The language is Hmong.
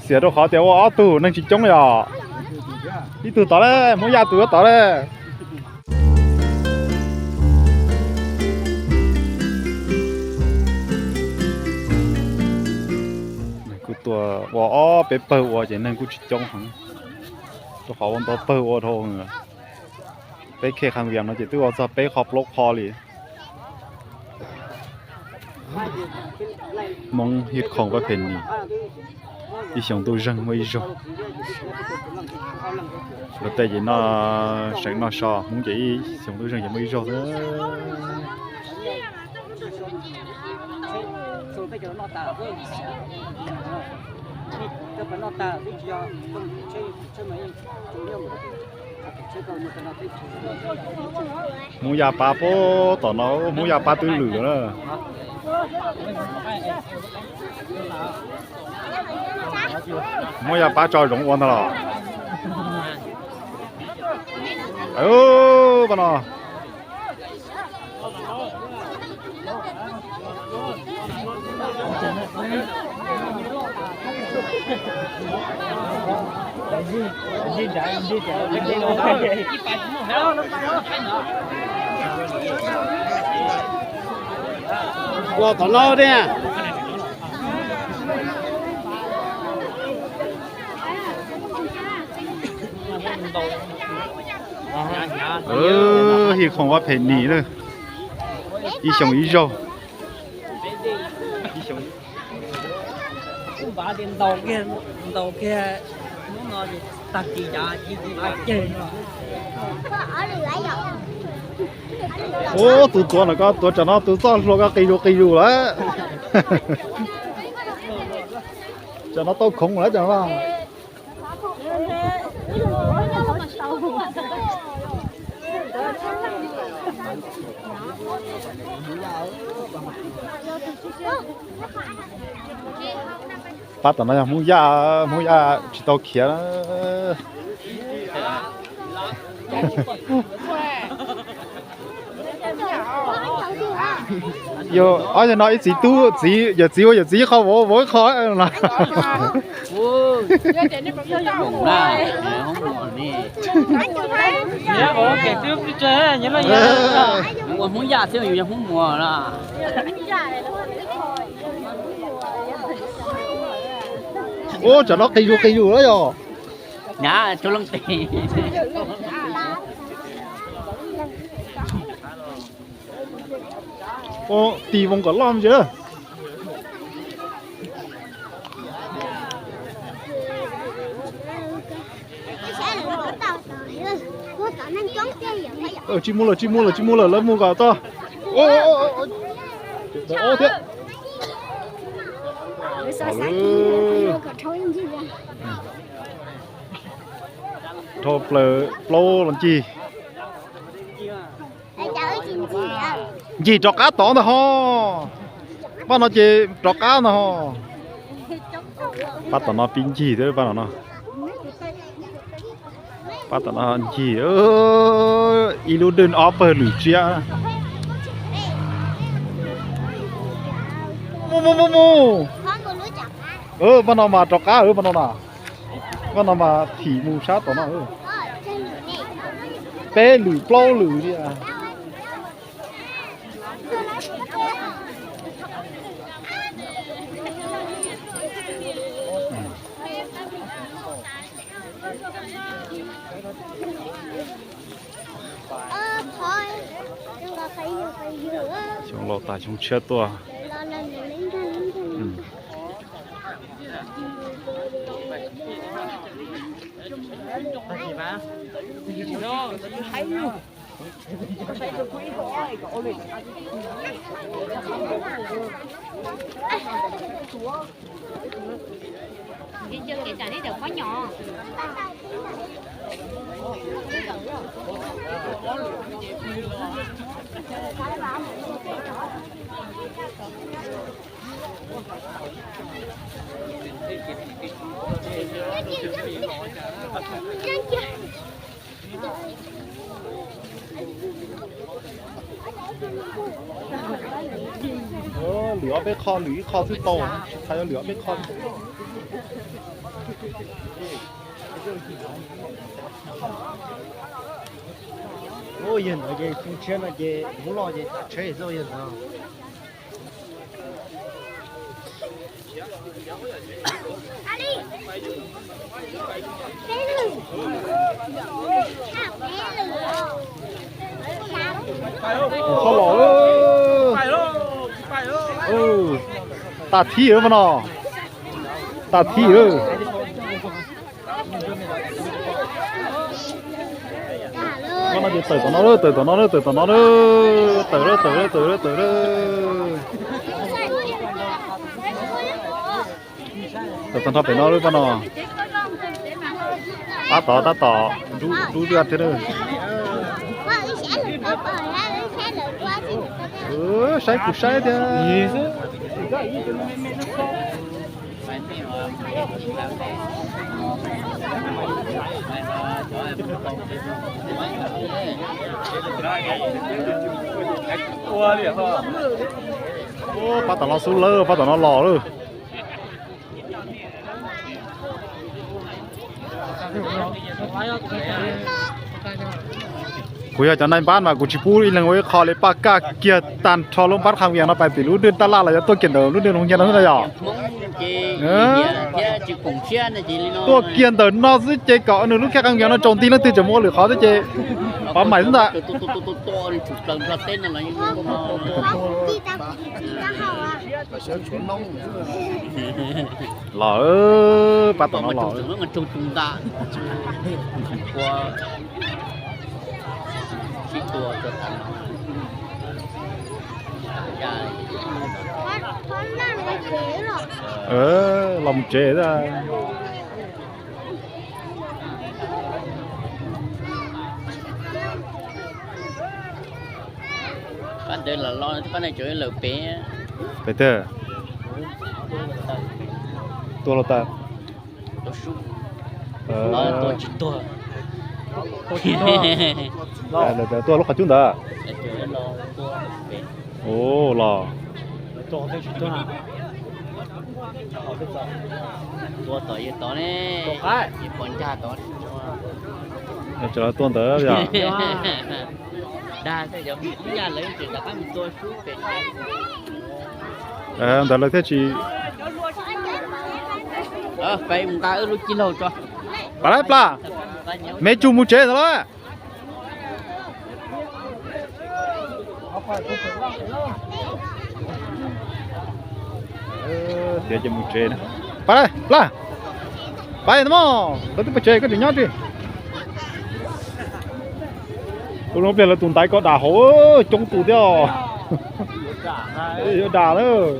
Xiam rau qhov tias ua ob tug neeg tsis coob yom. Ib tug tod lawm, Hmoob Yaj tus tod lawm. Kuj tuaj ua ob peb pawg ua ces neeg kuj tsis coob heev, rau qhov ua ntau pawg ua dhau. Peb khej Khaj Vias no ces twb ua txog peb qho plaub qho li. Hmoob Hib Khoom Vaj Phem Nis, ib xyoo ntuj zeeg muaj ib zaug. Luag tej ces noj seem noj so, Hmoob ces ib xyoo ntuj zeeg ces muaj ib zaug xwb. Hmoob Yaj pab puag tom no, Hmoob Yaj pab twb lwm na. Hmoob Yaj pab tso zoov ua ntag los. Pab no. Los tom no thiab. Hib Khoom Vaj Phem Nis na, ib xyoo ib zaug. Ub, tus tuav no koj tuav tsam no tus txoj hlua koj qis zus qis zus lawm. Tsam no tau khoom lawm tsam no. Pab tom no yog Hmoob Yaj, Hmoob Yaj tsis tau khiav. Yog ob yawg no ib txiv tub, txiv, yawm txiv ua yawm txiv ib qho, vauv ua vauv ib qho no. Ua Hmoob Yaj xwb yus yog Hmoob Muas na. Ub, tsam no qis zus qis zus lawm yog. Nyab, tshuav leej tes. Ub, tis voos kom loj ntsia. Tsis mus lawm, tsis mus lawm, tsis mus lawm, lawv mus kom txog. Thiab. Dhau plaws plaub los ncig. Ncig rov qab tod ntag ho. Pab no ces rov qab ntag ho. Pab tom no pib ncig thiab pab no no. Pab tom no ncig, ib lub dwj ob pawg lwm tsiab. Mus mus mus mus. Pab no mas rov qab, pab no na. Pab no mas thim mus sab tom no. Peb lwm plaub lwm li. Xyoo laus tas xyoo tshiab tuaj. Lwm ob peb qho, lwm ib qho xwb tau, tsis txhais yog lwm ob peb qho. Ub, yawg ntawd ces tsis tshiab no ces muab loj ces tsheb xwb yawg ntawd. Txhob los. Tag thib lawm mas no. Tag thib lawm. Tawm tom no, tawm tom no, tawm tom no, tawm, tawm, tawm, tawm. Tawm tag nrho pem no lawm pab no. Tab tom, tab tom, dub dub thiab. Saib kuv saib thiab. Pab tom no xub lawm, pab tom no los lawm. Kuv yog cov nai npab mas kuv tsis pub ib leeg ua ib qho li, paj kaj kiag tag nrho lub npab Qhab Vias no pais tim lub dej Taj Laj los yog tuaj kiag ntawm lub dej Loos Nyiaj no xwb na yom. Tuaj kiag ntawm no xwb ces kom nws lub khej Qhab Vias no tsaus nti leej twg tseem mus ua lwm qhov xwb ces pov mais xwb ntag. Los, pab tom no los. Los mus tsev. Pab ntawd los, pab no tseem lawm pem. Pem tiag. Tuag los tas. Tua tsis tuag. Tuag lub qhov cub ntawd. Ua los. Tua tom yog tod ne, pov ncag tod. Tua ntawd yog. Dag, ib yam lawv tseem rov qab mus tua sub pem. Ntawd lawv thiaj tsis. Pab lab plas, me tsum mus tsev ntawd lawm. Tiav ces mus tsev na. Pab, pab, pab, tau mog, lawv twb pais tsev koj tseem nyob tsis. Ua lub pliag lawv tus ntaiv ko dam hauv coob tus thiab os. Yuav dam lawm.